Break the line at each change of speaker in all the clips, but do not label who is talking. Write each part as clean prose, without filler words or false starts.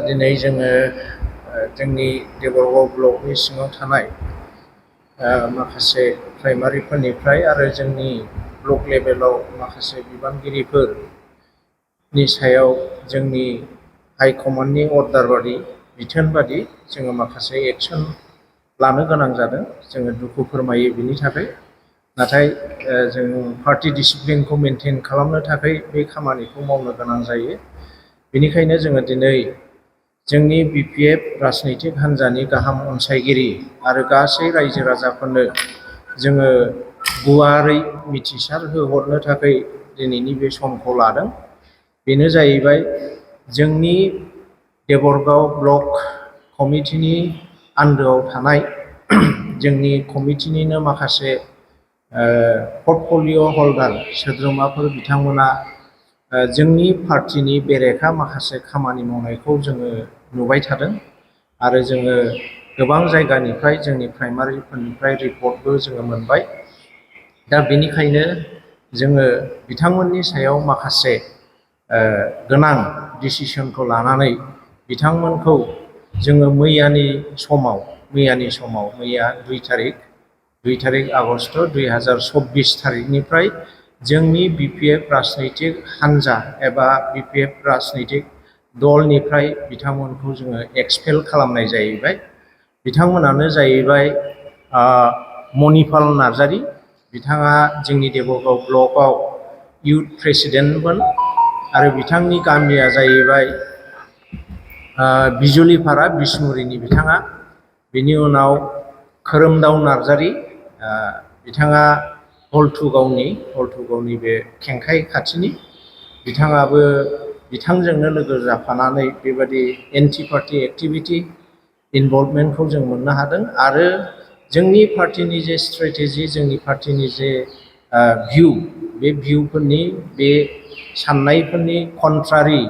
दिनै जोङो जोंनि देबरगाव ब्लकनि सिङाव थानाय माखासे प्राइमारिफोरनिफ्राय आरो जोंनि ब्लक लेभेलाव माखासे बिबानगिरिफोरनि सायाव जोंनि हाइकमान्डनि अर्डार बादि बिथोन बादि जोङो माखासे एक्सन लानो गोनां जादों। जोङो दुखु फोरमायो बिनि थाखाय। नाथाय जों पार्टि डिसिप्लिनखौ मेनटेन खालामनो थाखाय बे खामानिखौ मावनो गोनां जायो। बेनिखायनो जोङो दिनै जोंनि BPF राजनैतिक हान्जानि गाहाम अनसायगिरि आरो गासै रायजो राजाफोरनो जोङो गुवारै मिथिसार होहरनो थाखाय दिनैनि बे समखौ लादों। बेनो जाहैबाय जोंनि देबरगाव ब्लक कमिटिनि आन्दोआव थानाय जोंनि कमिटिनिनो माखासे पर्टफलिय' हल्डार सोद्रोमाफोर बिथांमोना जोंनि पार्टिनि बेरेखा माखासे खामानि मावनायखौ जोङो नुबाय थादों आरो जोङो गोबां जायगानिफ्राय जोंनि प्राइमारिफोरनिफ्राय रिपर्टबो जोङो मोनबाय। दा बेनिखायनो जोङो बिथांमोननि सायाव माखासे गोनां डिसिसनखौ लानानै बिथांमोनखौ जोङो मैयानि समाव मैया 2 तारिख आगष्ट 2024 थारिखनिफ्राय जोंनि BPF राजनैतिक हान्जा एबा BPF राजनैतिक दलनिफ्राय बिथांमोनखौ जोङो एक्सपेल खालामनाय जाहैबाय। बिथांमोनानो जाहैबाय मनिपाल नार्जारि। बिथाङा जोंनि देबरगाव ब्लकआव इउथ प्रेसिडेन्टमोन आरो बिथांनि गामिया जाहैबाय बिजुलिपारा बिसमुरिनि बिथाङा। बिनि उनाव खोरोमदाव नार्जारि, बिथाङा हल्थुगावनि बे खेंखाइ खाथिनि। बिथाङाबो बिथांजोंनो लोगो जाफानानै बेबादि एन्टि पार्टि एक्टिभिटि इनभल्भमेन्टखौ जों मोननो हादों। आरो जोंनि पार्टिनि जे स्ट्रेटेजि, जोंनि पार्टिनि जे भिउ, बे भिउफोरनि बे साननायफोरनि कन्ट्रारि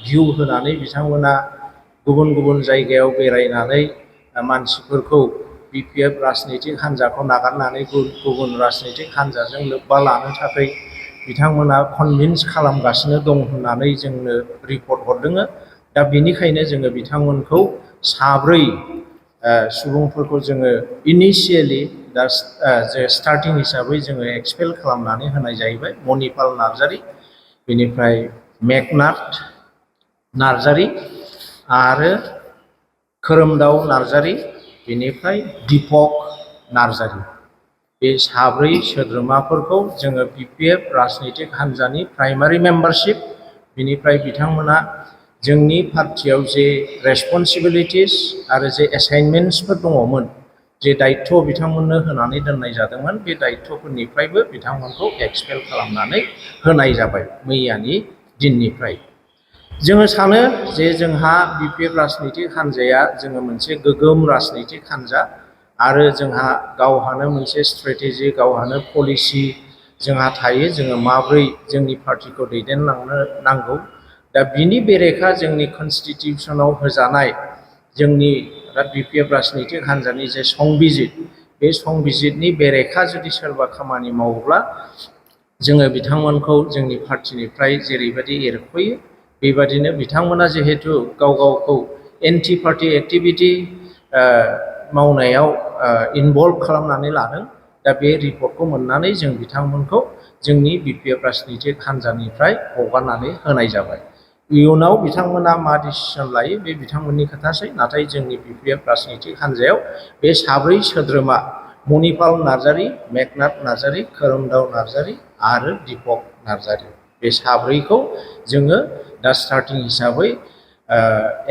भिउ होनानै बिथांमोना गुबुन गुबुन जायगायाव बेरायनानै मानसिफोरखौ BPF राजनैतिक हान्जाखौ नागारनानै गुबुन राजनैतिक हान्जाजों लोब्बा लानो थाखाय बिथांमोना कनभिन्स खालामगासिनो दं होननानै जोंनो रिपर्ट हरदों। दा बेनिखायनो जोङो बिथांमोनखौ 4 सुबुंफोरखौ जोङो इनिशियेलि दा स्टार्टिं हिसाबै जोङो एक्सपेल खालामनानै होनाय जाहैबाय। मनिपाल नार्जारि, बेनिफ्राय मेघनाथ नार्जारि आरो खोरोमदाव नार्जारि, बेनिफ्राय दिपक नार्जारि। बे 4 सोद्रोमाफोरखौ जोङो BPF राजनैतिक हान्जानि प्राइमारि मेम्बारशिप, बेनिफ्राय बिथांमोना जोंनि पार्टियाव जे रेसपन्सिबिलिटिस आरो जे एसाइनमेन्टसफोर दङमोन, जे दायित्थ' बिथांमोननो होनानै दोननाय जादोंमोन, बे दायित्थ'फोरनिफ्रायबो बिथांमोनखौ एक्सपेल खालामनानै होनाय जाबाय मैयानि दिननिफ्राय। जोङो सानो जे जोंहा BPF राजनैतिक हान्जाया जोङो मोनसे गोगोम राजनैतिक हान्जा आरो जोंहा गावहानो मोनसे स्ट्रेटेजि, गावहानो पलिसि जोंहा थायो। जोङो माब्रै जोंनि पार्टिखौ दैदेनलांनो नांगौ। दा बिनि बेरेखा जोंनि कनस्टिटिउसनाव होजानाय जोंनि BPF राजनैतिक हान्जानि जे संबिजित, बे संबिजितनि बेरेखा जुदि सोरबा खामानि मावोब्ला जोङो बिथांमोनखौ जोंनि पार्टिनिफ्राय जेरैबायदि एरख'यो, बेबादिनो बिथांमोना जिहेथु गावखौ एन्टि पार्टि एक्टिभिटि मावनायाव इनभल्भ खालामनानै लादों। दा बे रिपर्टखौ मोननानै जों बिथांमोनखौ जोंनि BPF राजनैतिक हान्जानिफ्राय हगारनानै होनाय जाबाय। इयुनाव बिथांमोना मा डिसिसन लायो बे बिथांमोननि खोथासै। नाथाय जोंनि BPF राजनैतिक हान्जायाव बे 4 सोद्रोमा मनिपाल नार्जारि, मेघनाथ नार्जारि, खोरोमदाव नार्जारि आरो दिपक नार्जारि, बे 4खौ जोङो दा स्टार्टिं हिसाबै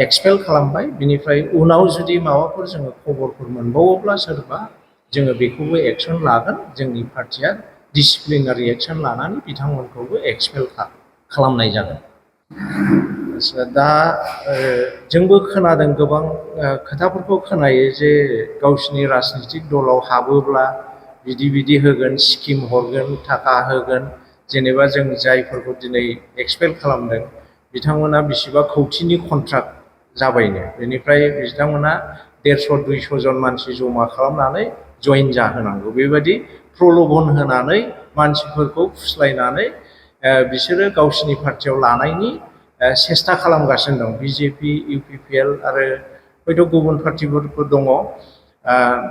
एक्सपेल खालामबाय। बिनिफ्राय उनाव जुदि माबाफोर जोङो खबरफोर मोनबावोब्ला सोरबा, जोङो बेखौबो एक्सन लागोन। जोंनि पार्टिया डिसिप्लिनारि एक्सन लानानै बिथांमोनखौबो एक्सपेल खालामनाय जागोन। दा जोंबो खोनादों, गोबां खोथाफोरखौ खोनायो जे गावसिनि राजनैतिक दलाव हाबोब्ला बिदि होगोन, स्किम हरगोन, थाखा होगोन। जेनेबा जों जायफोरखौ दिनै एक्सपेल खालामदों बिथांमोना बेसेबा कौटिनि कन्ट्राक्ट जाबायनो। बेनिफ्राय बिथांमोना 150-200 जन मानसि जमा खालामनानै जइन जाहोनांगौ। बेबायदि प्रल'भन होनानै मानसिफोरखौ फुस्लायनानै बिसोरो गावसिनि पार्टियाव लानायनि सेस्था खालामगासिनो दं बिजेपि इउपिपिएल आरो हयथ' गुबुन पार्टिफोरबो दङ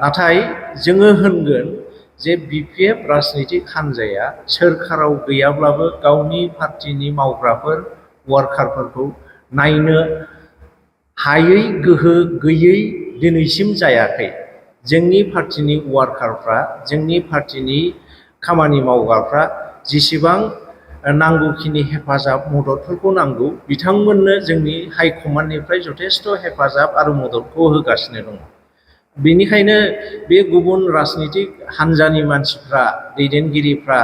नाथाय जोङो होनगोन जे बिपिएफ राजनितिक हान्जाया सोरखाराव गैयाब्लाबो गावनि पार्टिनि मावग्राफोर वार्कारफोरखौ नायनो हायै गोहो गैयै दिनैसिम जायाखै जोंनि पार्टिनि वार्कारफ्रा जोंनि पार्टिनि खामानि मावग्राफ्रा जेसेबां नांगौखिनि हेफाजाब मददफोरखौ नांगौ बिथांमोननो जोंनि हाइकमान्डनिफ्राय जथेस्थ' हेफाजाब आरो मददखौ होगासिनो दङ बेनिखायनो बे गुबुन राजनितिक हान्जानि मानसिफ्रा दैदेनगिरिफ्रा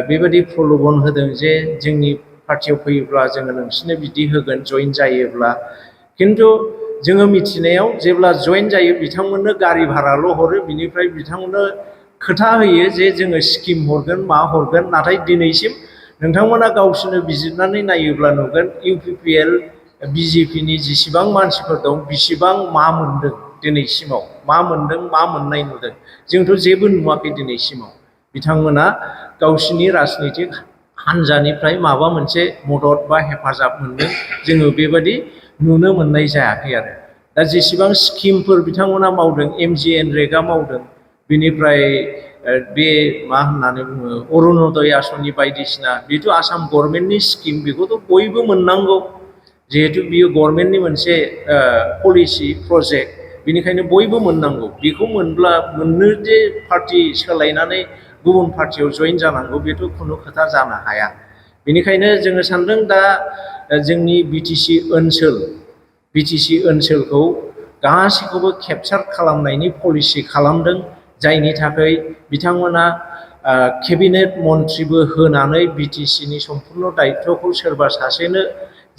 बेबायदि प्रल'भन होदों जे जोंनि पार्टियाव फैयोब्ला जोङो नोंसोरनो बिदि होगोन जइन जायोब्ला खिन्थु जोङो मिथिनायाव जेब्ला जइन जायो बिथांमोननो गारि भाराल' हरो बिनिफ्राय बिथांमोननो खोथा होयो जे जोङो स्किम हरगोन मा हरगोन नाथाय दिनैसिम नोंथांमोना गावसोरनो बिजिरनानै नायोब्ला नुगोन इउपिपिएल बिजेपिनि जेसेबां मानसिफोर दं बिसिबां मा मोनदों दिनैसिमाव मा मोनदों मा मोननाय नुदों जोंथ' जेबो नुवाखै दिनैसिमाव बिथांमोना गावसिनि राजनितिक हान्जानिफ्राय माबा मोनसे मदद बा हेफाजाब मोनदों जोङो बेबायदि नुनो मोननाय जायाखै आरो दा जेसेबां स्किमफोर बिथांमोना मावदों एमजिएनरेगा मावदों बिनिफ्राय बे मा होननानै बुङो अरुनदय आसनि बायदिसिना बेथ' आसाम गभर्नमेन्टनि स्किम बेखौथ' बयबो मोननांगौ जिहेतु बियो गभर्नमेन्टनि मोनसे पलिसि प्रजेक्ट बेनिखायनो बयबो मोननांगौ बेखौ मोननो जे पार्टि सोलायनानै गुबुन पार्टियाव जइन जानांगौ बेथ' खुनु खोथा जानो हाया बेनिखायनो जोङो सानदों दा जोंनि बिटिसि ओनसोलखौ गासैखौबो केपचार खालामनायनि पलिसि खालामदों जायनि थाखाय बिथांमोना केबिनेट मन्थ्रिबो होनानै बिटिसिनि सम्पुर्ण दायित्वखौ सोरबा सासेनो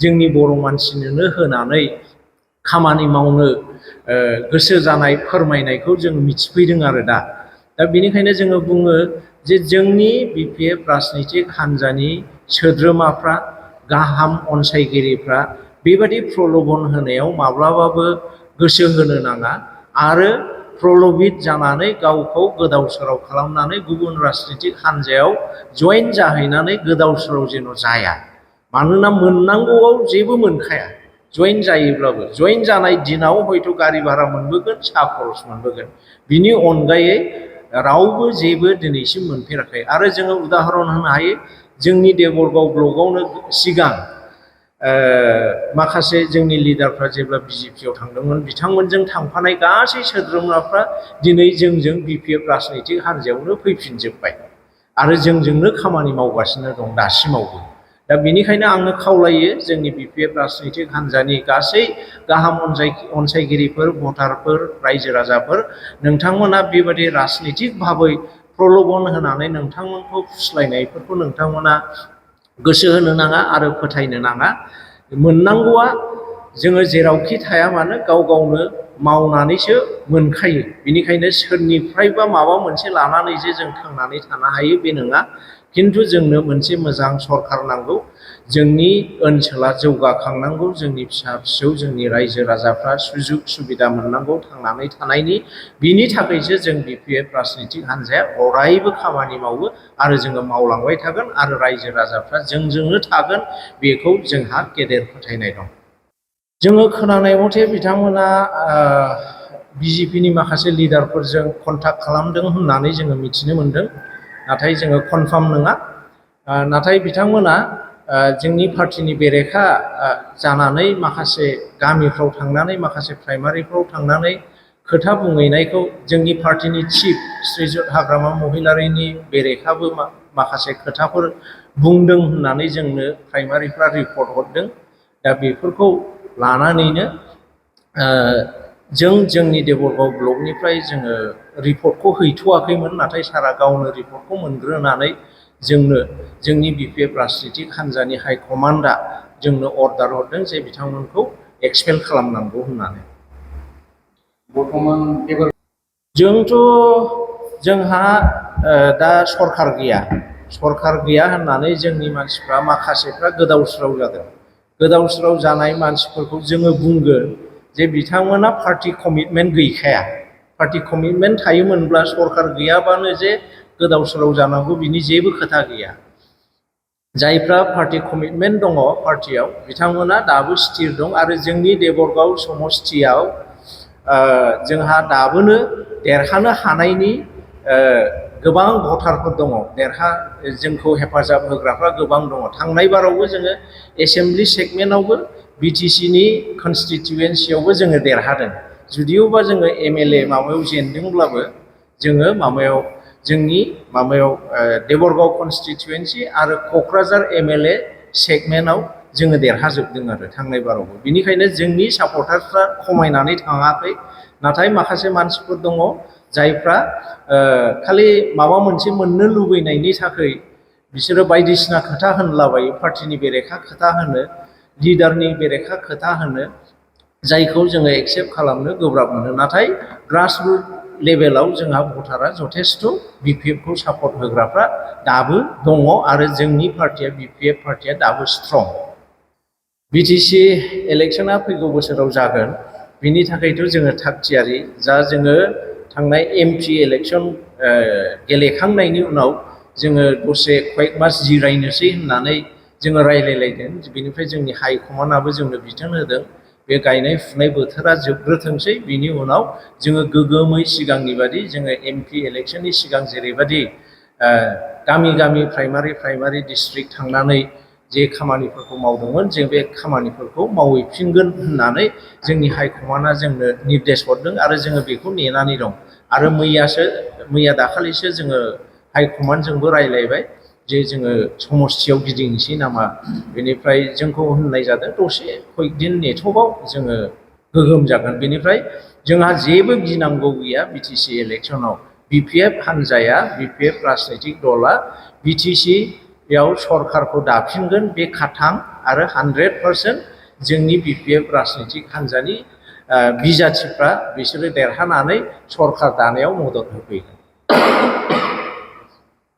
जोंनि बर' मानसिनोनो होनानै खामानि मावनो गोसो जानाय फोरमायनायखौ जों मिथिफैदों आरो दा बेनिखायनो जोङो बुङो जे जोंनि बिपिएफ राजनितिक हान्जानि सोद्रोमाफ्रा गाहाम अनसायगिरिफ्रा बेबादि प्रल'भन होनायाव माब्लाबाबो गोसो होनो नाङा आरो प्रल'भित जानानै गावखौ गोदाव सोराव खालामनानै गुबुन राजनितिक हान्जायाव जइन जाहैनानै गोदाव सोराव जेन' जाया मानोना मोननांगौआव जेबो मोनखाया जइन जायोब्लाबो जइन जानाय दिनाव हयथ' गारि भारा मोनबोगोन साहा खरस मोनबोगोन बिनि अनगायै रावबो जेबो दिनैसिम मोनफेराखै आरो जोङो उदाहरन होनो हायो जोंनि देबरगाव ब्लकआवनो सिगां माखासे जोंनि लिडारफ्रा जेब्ला बिजेपियाव थांदोंमोन बिथांमोनजों थांफानाय गासै सोद्रोमाफ्रा दिनै जोंजों बिपिएफ राजनितिक हान्जायावनो फैफिनजोब्बाय आरो जोंजोंनो खामानि मावगासिनो दं दासिमावबो दा बेनिखायनो आङो खावलायो जोंनि बिपिएफ राजनितिक हान्जानि गासै गाहाम अनसायगिरिफोर भटारफोर रायजो राजाफोर नोंथांमोना बेबादि राजनितिक भाबै प्रल'भन होनानै नोंथांमोनखौ फुस्लायनायफोरखौ नोंथांमोना गोसो होनो नाङा आरो फोथायनो नाङा मोननांगौआ जोङो जेरावखि थाया मानो गाव गावनो मावनानैसो मोनखायो बेनिखायनो सोरनिफ्रायबा माबा मोनसे लानानै जे जों थांनानै थानो हायो बे नङा खिन्थु जोंनो मोनसे मोजां सरखार नांगौ जोंनि ओनसोला जौगाखांनांगौ जोंनि फिसा फिसौ जोंनि रायजो राजाफ्रा सुजुग सुबिदा मोननांगौ थांनानै थानायनि बिनि थाखायसो जों बिपिएफ राजनितिक हान्जाया अरायबो खामानि मावो आरो जोङो मावलांबाय थागोन आरो रायजो राजाफ्रा जोंजोंनो थागोन बेखौ जोंहा गेदेर फोथायनाय दं जोङो खोनानाय मथे बिथांमोना बिजेपिनि माखासे लिडारफोरजों कन्टाक्ट खालामदों होननानै जोङो मिथिनो मोनदों नाथाय जोङो कनफार्म नङा नाथाय बिथांमोना जोंनि पार्टिनि बेरेखा जानानै माखासे गामिफ्राव थांनानै माखासे प्राइमारिफ्राव थांनानै खोथा बुंहैनायखौ जोंनि पार्टिनि चिफ श्रीजुत हाग्रामा महिलारिनि बेरेखाबो माखासे खोथाफोर बुंदों होननानै जोंनो प्राइमारिफ्रा रिपर्ट हरदों दा बेफोरखौ लानानैनो जोंनि देबरगाव ब्लकनिफ्राय जोङो रिपर्टखौ हैथ'वाखैमोन नाथाय सारा गावनो रिपर्टखौ मोनग्रोनानै जोंनो जोंनि बिपिएफ राजनितिक हान्जानि हाइकमान्डआ जोंनो अर्डार हरदों जे बिथांमोनखौ एक्सपेल खालामनांगौ होननानै बर्थमान जोंथ' जोंहा दा सरखार गैया होननानै जोंनि मानसिफ्रा माखासेफ्रा गोदाव सोराव जादों गोदाव सोराव जानाय मानसिफोरखौ जोङो बुंगोन जे बिथांमोना पार्टि कमिटमेन्ट गैखाया पार्टि कमिटमेन्ट थायोमोनब्ला सरखार गैयाबानो जे गोदाव सोराव जानांगौ बिनि जेबो खोथा गैया जायफ्रा पार्टि कमिटमेन्ट दङ पार्टियाव बिथांमोना दाबो स्थिर दं आरो जोंनि देबरगाव समस्थियाव जोंहा दाबोनो देरहानो हानायनि गोबां भटारफोर दङ जोंखौ हेफाजाब होग्राफ्रा गोबां दङ। थांनाय बारावबो जोङो एसेम्ब्लि सेगमेन्टआवबो बिटिसिनि कनस्टिटिुवेन्सियावबो जोङो देरहादों। जुदिअबा जोङो एमएलए माबायाव जेनदोंब्लाबो जोङो जोंनि देबरगाव कनस्टिटिुवेन्सि आरो क'क्राझार एमएलए सेगमेन्टआव जोङो देरहाजोबदों आरो थांनाय बारावबो। बिनिखायनो जोंनि सापर्टारफ्रा खमायनानै थाङाखै। नाथाय माखासे मानसिफोर दङ जायफ्रा खालि माबा मोनसे मोननो लुबैनायनि थाखाय बिसोरो बायदिसिना खोथा होनलाबायो, पार्टिनि बेरेखा खोथा होनो, लिडारनि बेरेखा खोथा होनो, जायखौ जोङो एक्सेप्ट खालामनो गोब्राब मोनो। नाथाय ग्रासरुट लेभेलाव जोंहा भटारा जथेस्थ' बिपिएफखौ सापर्ट होग्राफ्रा दाबो दङ आरो जोंनि पार्टिया बिपिएफ पार्टिया दाबो स्ट्रं। बिटिसि इलेक्सना फैगौ बोसोराव जागोन, बिनि थाखायथ' जोङो थाग थियारि। जोङो थांनाय एमपि इलेक्सन गेलेखांनायनि उनाव जोङो दसे कয়েक मास जिरायनोसै होननानै जोङो रायलायलायदों। बेनिफ्राय जोंनि हाइकमान्डआबो जोंनो बिथोन होदों बे गायनाय फुनाय बोथोरा जोबग्रोथोंसै, बिनि उनाव जोङो गोगोमै सिगांनि बादि जोङो एमपि इलेक्सननि सिगां जेरैबायदि गामि गामि प्राइमारि डिस्ट्रिक्ट थांनानै जे खामानिफोरखौ मावदोंमोन जों बे खामानिफोरखौ मावहैफिनगोन होननानै जोंनि हाइकमान्डआ जोंनो निर्देश हरदों आरो जोङो बेखौ नेनानै दं। आरो मैया दाखालिसो जोङो हाइकमान्डजोंबो रायलायबाय जे जोङो समस्थियाव गिदिंनोसै नामा। बेनिफ्राय जोंखौ होननाय जादों दसे कয়েक दिन नेथ'बाव जोङो गोगोम जागोन। बेनिफ्राय जोंहा जेबो गिनांगौ गैया बिटिसि इलेक्सनाव। बिपिएफ हान्जाया, बिपिएफ राजनैतिक दला बिटिसियाव सरकारखौ दाफिनगोन बे खाथां आरो 100% जोंनि बिपिएफ राजनैतिक हान्जानि बिजाथिफ्रा बिसोरो देरहानानै सरकार दानायाव मदद होफैगोन।